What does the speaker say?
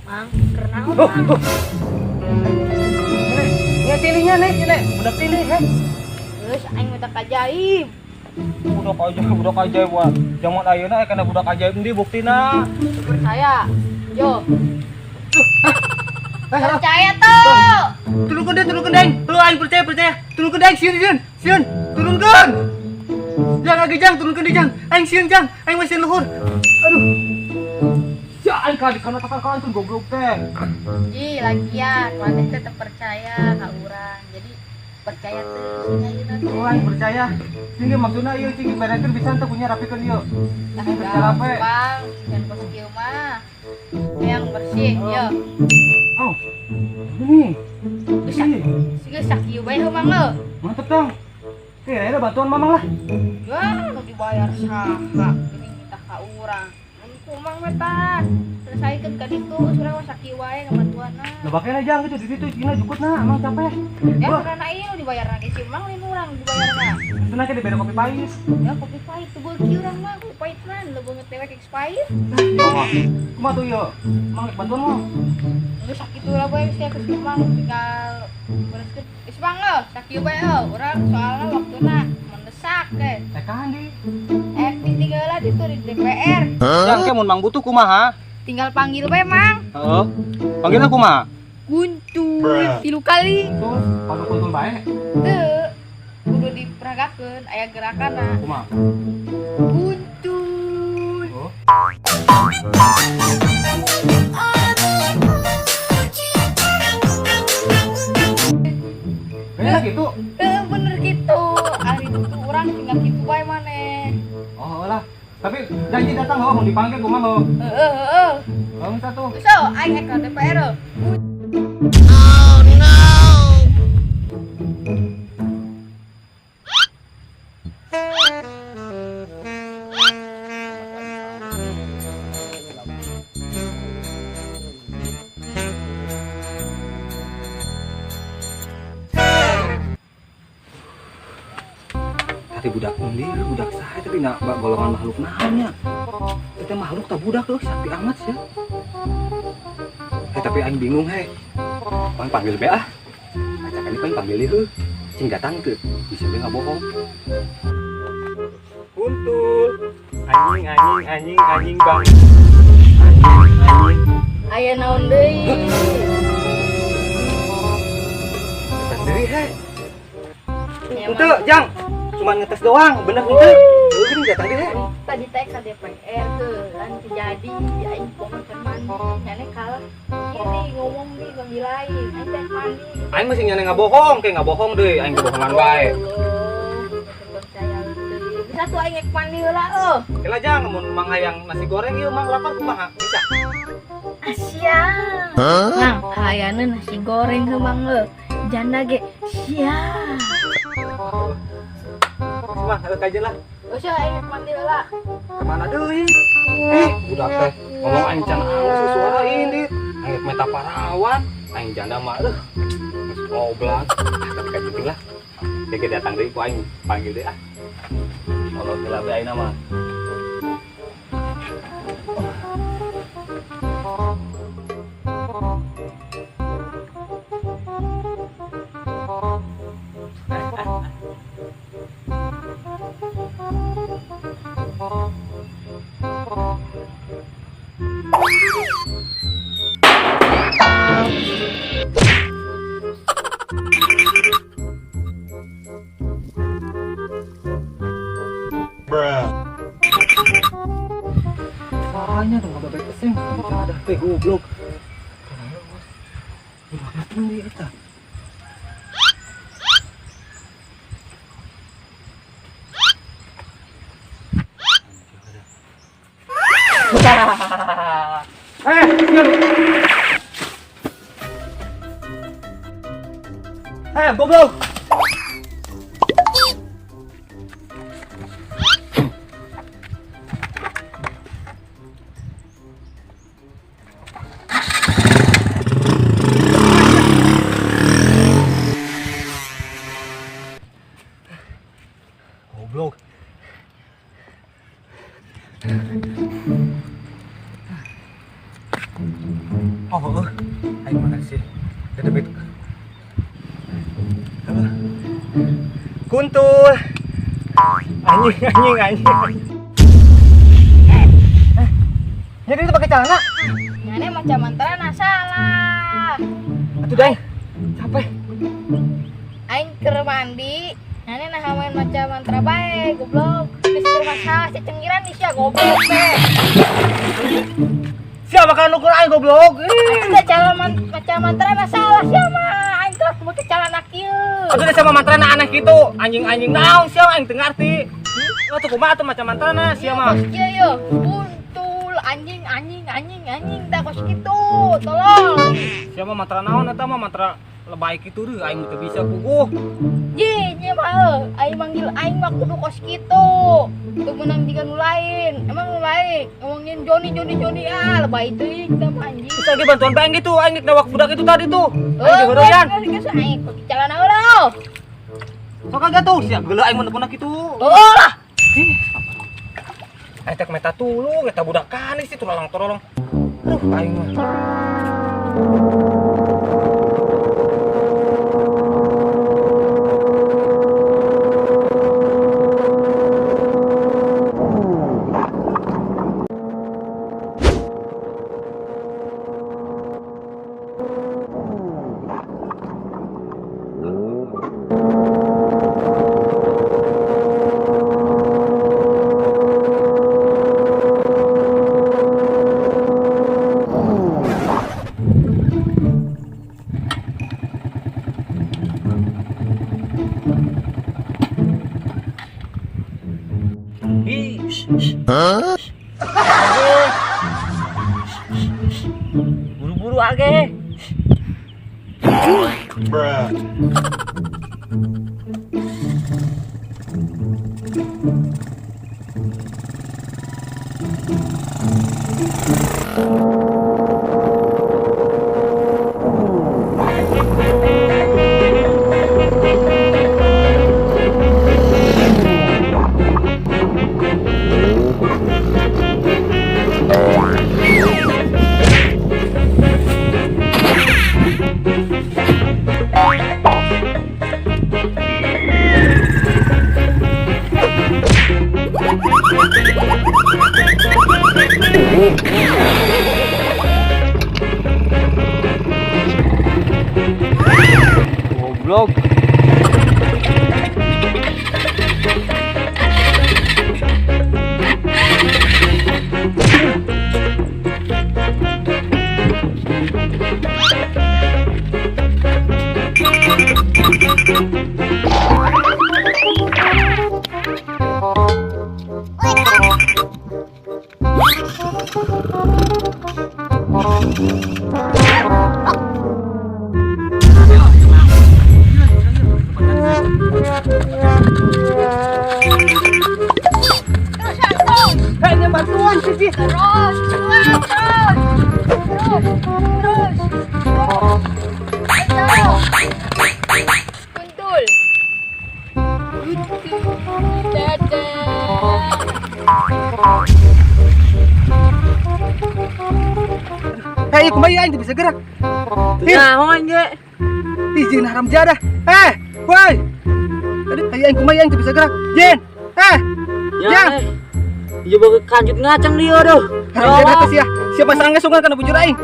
Mang, kenaon, Oh, Mang? oh. Nih, tilihnya nih, ini budak tilih, he. Geus aing minta kajaib. Budak ajaib wah. Zaman ayeuna aya kana budak ajaib endi buktina? Teu percaya. Yo, Eh, percaya tuh. Turunkeun deh, turunkeun deng. Lu aing percaya, percaya. Turunkeun deng, sieun, sieun, sieun. Turunkeun. Jang lagi jang, turunkeun deh jang. Aing sieun jang, aing masih luhur. Aduh. Ya aing kali kana takal kawan tuh goblok teh. Ji, lagian maneh teh teu percaya ka urang. Jadi percaya teu sing ayeuna teh. Oh, aing percaya. Tinggi maksudna ieu cing berekeun bisa teu punya rapikeun ieu. Nah, Aing percaya rape. gampang, jangan kos kieu mah. Yang bersih, yo. Oh. Ini. Geus geus sakieu bae heuh Mang leuh. Mantep dong. Oke, akhirnya bantuan mamang lah. Wah, nu dibayar saha? Geuning minta ka urang. Mun ku Mang mah tah. Selesaikeun ka ditu, urang mah sakieu wae ngabantuanna. Lah bakena jang gitu di ditu cina jukut na, emang capek. Ya Wah. karena ieu nu dibayarna ge si Mang lain urang dibayarna. Senang ke dibere kopi pahit. Ya kopi pahit tuh beuki urang mah, kopi pahit mah nu beungeut dewek expired. Kumaha? Kumaha tuh ieu? Mang bantuan mau. Geus sakitu lah bae geus geus Mang tinggal bereskeun. Geus Mang leuh, sakieu bae heuh. Urang soalna waktuna mendesak ke. Eh kan di. Eh ditinggal ditu di DPR. Jang ke mun mang butuh kumaha? Tinggal panggil bae Mang. Heeh. Panggilna kumaha? Kuntul tilu kali. Tuh, padu kuntul bae. Teu kudu diperagakeun aya gerakanna. Kumaha? Kuntul. Oh. Kayaknya gitu. Teu bener gitu. Ari itu urang tinggal kitu bae maneh. Oh lah. Tapi janji datang heuh mun dipanggil kumaha heuh. Heeh heeh. Heeh satu. Geus heuh, aing rek ka DPR heuh. Tadi budak undi, budak saha tapi nak golongan makhluk naonnya. Teh makhluk tak budak loh, sakti amat sih. Eh tapi aing bingung he. Paling panggil be ah. Acakan ini paling panggil heuh. Cing datang teu, bisa be nggak bohong. Kuntul. Anjing anjing anjing anjing bang. Anjing anjing. Aya naon deui? Datang deui he. Ya, Henteu, Jang. Cuman ngetes doang, bener henteu. Heuh geuning datang deui he. Tadi teh ka DPR tuh kan terjadi aing pokoknya can mandi nyane kalah ini ngomong nih panggil aing aing teh mandi. Aing masih nyane nggak bohong, kayak nggak bohong deh, aing kebohongan wae. Allah, percaya teu bisa tuh aing rek mandi heula euh. Kela jang, mun mang hayang nasi goreng ieu mang lapar kumaha? Bisa. Asia. Mang, hayana nasi goreng heuh Mang heuh. Janda ge siap. Semah, heuh kajeun lah. Geus aing rek mandi heula. Kemana deui? Ih, budak teh ngomong aing can alus suara ini. Aing meta parawan, aing janda mah euh. Geus oblak. Ah, tapi kajeun ting lah. Dia datang deui ku aing panggil deui ah. Kalau heula bae aing mah. Salahnya tuh nggak bebek pesing, bisa ada teh goblok. Budak pundi eta? Eh, eh, goblok. Poho euy. Aing mana sih? Dedebit. Kuntul. Anjing anjing anjing. Jadi itu pakai celana? Nyane macam mantra salah. Atuh dai. Capek. Aing keur mandi, nyane nah main macam mantra bae, goblok. Geus keur masalah cecengiran di sia goblok teh. Siapa kan nukur aing goblok? Aing teh cara macam mantra na salah sia mah. Aing terus make celana kieu. Atuh deh sama mantrana aneh gitu. Anjing-anjing naon sia aing teu ngarti. Atuh kumaha atuh macam mantrana sia mah. Kieu yo, kuntul anjing anjing anjing anjing tah kos kitu. Tolong. Sia mah mantra naon eta mah mantra lebay kitu deuh aing teu bisa puguh. Ye, nya mah aing manggil aing mah kudu kos kitu. Teu meunang jiga nu lain. Emang nu lain ngomongin Joni Joni Joni ah lebay teuing tah mah anjing. Terus lagi bantuan bae gitu aing nawak budak itu tadi tuh. Aing dihodoyan. Geus aing pake celana heula. Sok kagak tuh sia geuleuh aing mun nepuna kitu. Oh lah. Ih, aing teh meta tulung eta budak kanis sih tolong-tolong. Aduh aing mah. Buru-buru age. Bruh. Goblok. Kayaknya bantuan sih sih. Terus, terus, terus, terus, terus. Kuntul. Dadah. Hei, kumaha aing teu bisa gerak. Naon ge? Izin haram jadah. Eh, woi. Aduh, aing kumaha aing teu bisa gerak. Jin. Eh, Ya. Iya bawa kanjut ngaceng dia aduh. Haram jadah teh sia. Siapa sangga sungan kana bujur aing.